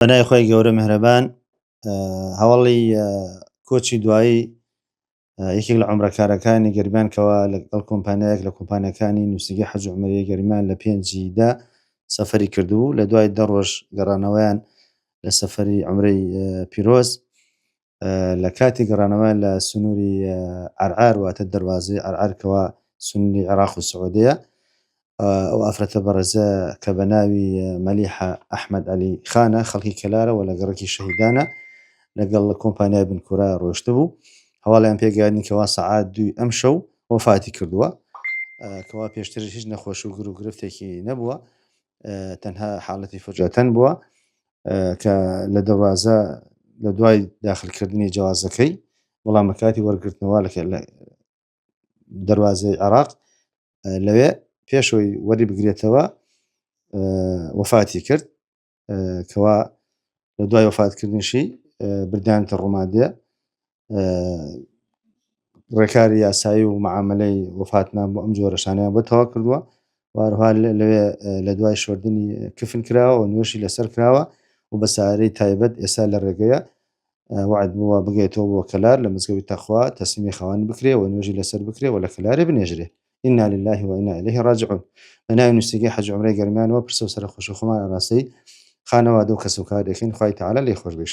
بەناوی خوای گەورە میهرەبان. هەواڵی کۆچی دوایی یەکێک لە عومرەکارەکانی گەرمیان کەوا لەگەڵ کۆمپانیایەک لە کۆمپانیاکانی نووسینگەی حەج و عومرەی گەرمیان لە پێنجی دە سەفەری کردبوو، لە دوای 10 ڕۆژ گەڕانەوەیان لە سەفەری عومرەی پیرۆز، لە کاتی گەڕانەوەیان لە سنووری عەرعەر، واتە دەروازەی عەرعەر کەوا سنووری عێراق و سعودیە، ئەو ئافرەتە بەڕێزە کە بە ناوی مەلیحە ئەحمەد عەلی خانە، خەڵکی کەلارە و لە گەڕەکی شەهیدانە، لەگەڵ کۆمپانیای بنکورا ڕۆیشتبوو، هەواڵیان پێگەیاندین کەوا سەعات دووی ئەمشەو وەفاتی کردووە، کەوا پێشتریش هیچ نەخۆشی و گروگرفتێکی نەبووە، تەنها حاڵەتی فجأتەن بووە کە لە دەروازە لە دوای داخلکردنی جەوازەکەی، بەڵام لە کاتی وەرگرتنەوە لە دەروازەی عێراق لەوێ پێشەوەی وەری بگرێتەوە وەفاتی کرد، کەوا لە دوای وەفاتکردنیشی بردیانتە ڕومادێ. ڕێکاری یاسایی و معاملەی وەفاتنان بۆ ئەم جۆرەشانیان بۆ تەوا کردووە، وارها لەوێ لە دوای شۆردنی کفن کراوە و نوێژی لەسەر کراوە و بە سارەی تایبەت ئێستا لە ڕێگەیە وعد بووە بگەێتەوە بۆ کەلار لە مزگەوتی تەخوا تەسلیمی خاوەنی بکرێ و نوێژی لەسەر بکرێ و لە کەلارێ بنێژرێ. إنا لله وإنا إليه راجعون. بە ناوی نووسینگەی حەج و عومرەی گەرمیانەوە پرسە و سەرەخۆشی خۆمان ئاراستەی خانەوادە و کەسوکار دەکەین. خوای تەعالا لێی خۆش بێ.